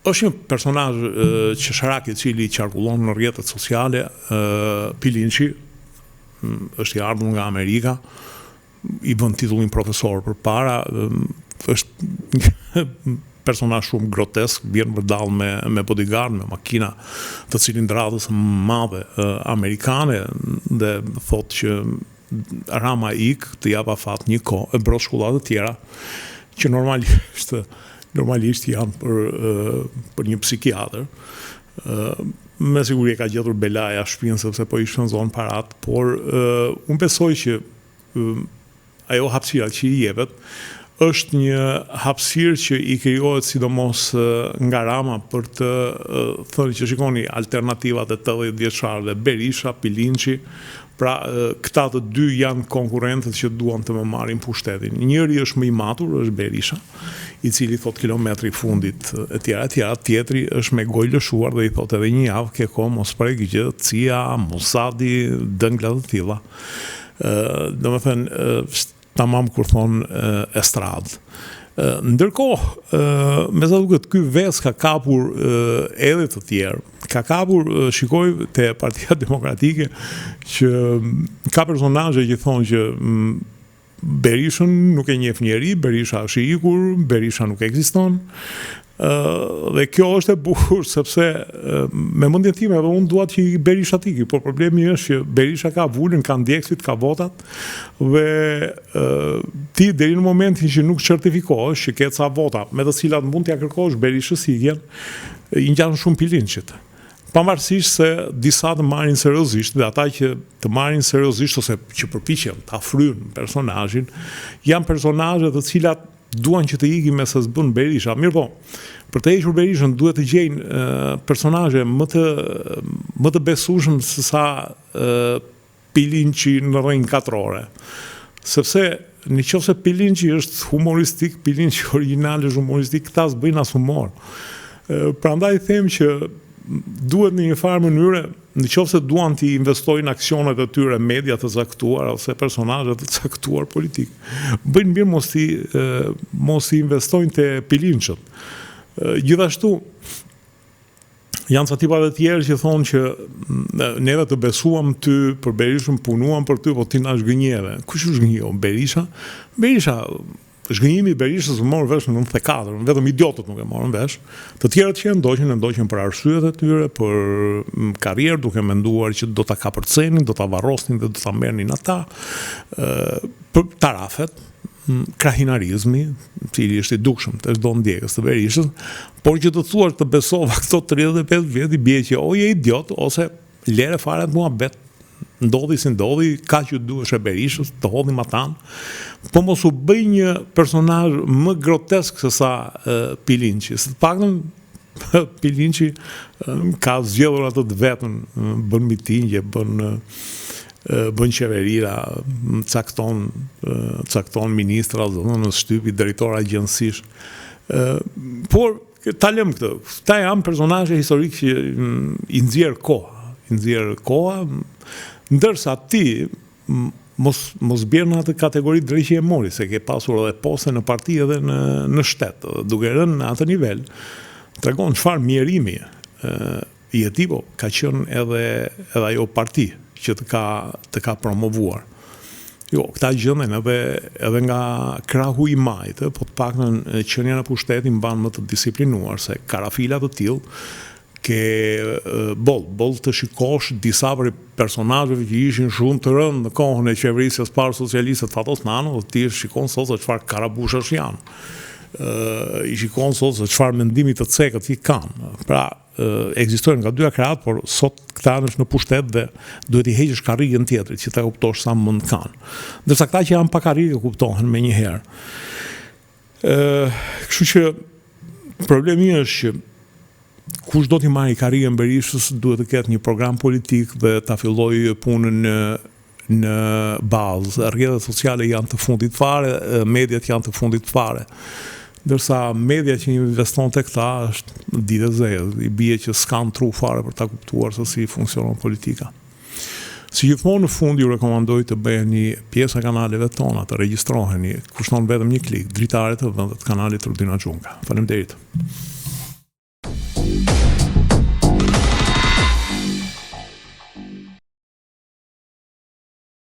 Është një personazh qesharak i cili qarkullon në rrjetet sociale, Pilinçi, është i ardhur nga Amerika, i vën titullin profesor përpara, është një personazh shumë grotesk, vjen vërdallë me me bodyguard, me makina të cilindradës së madhe amerikane dhe thotë që Rama ik, të jap afat një kohë, e broçkulla të tjera, që normalisht normalisht janë për për një psikiatër. Me siguri e ka gjetur belaja shpinë sepse po i shpenzon paratë, por unë besoj që Ajo hapësira që i jepet është një hapësirë që i krijohet sidomos nga Rama për të thënë që shikoni alternativat e 80 vjeçarëve Berisha, Pilinçi, pra këta të dy janë konkurrentët që duan të më marrin pushtetin. Njëri është më i matur, është Berisha, i cili thotë kilometri i fundit etj etj, tjetri është me gojë lëshuar dhe i thotë edhe një javë ke kohë mos prek gjë, CIA, Mossadi, dëngla të tilla. Domethënë, tamam kur thonë estradë. Ndërkohë, me sa duket ky ves ka kapur edhe të tjerë. Ka kapur, shikoj te Partia Demokratike që ka personazhe që thonë që Berishën nuk e njeh njeri, Berisha është i ikur, Berisha nuk ekziston. Dhe kjo është e bukur sepse me mendjen time edhe unë dua që Berisha të ikë, por problemi është që Berisha ka vulën, ka ndjekësit, ka votat dhe ti deri në momentin që nuk certifikohesh që ke ca vota me të cilat mund t'ia kërkosh Berishës ikjen, i ngjan shumë Pilinçit. Pavarësisht se disa të marrin seriozisht dhe ata që të marrin seriozisht ose që përpiqen ta fryjnë personazhin, janë personazhe të cilat duan që të ikin me se s'bën Berisha. Mirëpo, për të hequr Berishën duhet të gjejnë personazhe më të më të besueshëm se sa Pilinçi në rrënjë katrore. Sepse në qoftë se Pilinçi është humoristik, Pilinçi origjinal është humoristik, këta s'bëjnë as humor. Prandaj them që duhet në një farë mënyre, në qoftë se duan t'i investojnë aksionet e tyre media të caktuara ose personazhe të caktuar politikë, bëjnë mirë mos t'i mos t'i investojnë te Pilinçët. Gjithashtu Janë ca tipa të tjerë që thonë që neve të besuam ty për Berishën, punuam për ty, po ti na zhgënjeve. Kush u zhgënjeu? Berisha? Berisha, zhgënjimi i Berishës u mor vesh në 94, vetëm idiotët nuk e morën vesh. Të tjerët që e ndoqën, e ndoqën për arsyet e tyre, për mm, karrierë, duke menduar që do ta kapërcenin, do ta varrosnin dhe do ta merrnin ata. Ë për tarafet, krahinarizmi, i cili është i dukshëm te çdo ndjekës të Berishës, por që të thuash të besova këto 35 vjet i bie që o je idiot ose lere fare atë muhabet, ndodhi si ndodhi, kaq ju duheshe Berishës, të hodhi matanë, po mos u bëj një personazh më grotesk se sa Pilinçi, se të paktën Pilinçi ka zgjedhur atë të vetën, bën mitingje, bën bën qeverira, cakton cakton ministra, zëdhënës shtypi, drejtor agjencish. Por ta lëmë këtë. Këta janë personazhe historikë që i nxjerr koha, i nxjerr koha, ndërsa ti mos mos bjer në atë kategori dreqi e mori, se ke pasur edhe poste në parti edhe në në shtet, duke rënë në atë nivel, tregon çfarë mjerimi je ti, po ka qenë edhe edhe ajo parti që të ka të ka promovuar. Jo, këta gjenden edhe edhe nga krahu i majtë, po të paktën qenia në pushtet i mban më të disiplinuar se karafila të tillë Ke boll, boll të shikosh disa prej personazheve që ishin shumë të rëndë në kohën e qeverisjes së parë socialiste të Fatos Nanos, dhe ti i shikon sot se çfarë karabushash janë. Ë i shikon sot se çfarë mendimi të cekët i kanë. Pra, ekzistojnë nga dyja krahët, por sot këta janë në pushtet dhe duhet t'i heqësh karrigen tjetrit që ta kuptosh sa mend kanë. Ndërsa këta që janë pa karrige kuptohen menjëherë. Ë, kështu që problemi është që kush do t'i marrë karrigen Berishës duhet të ketë një program politik dhe ta fillojë punën në në bazë. Rrjetet sociale janë të fundit fare, mediat janë të fundit fare. Ndërsa media që investon te këta është ditë e zezë, i bie që s'kanë tru fare për ta kuptuar se si funksionon politika. Si gjithmonë në fund ju rekomandoj të bëheni pjesë e kanaleve tona, të regjistroheni, kushton vetëm një klik, dritare të vende të kanalit Rudina Xhunga. Faleminderit.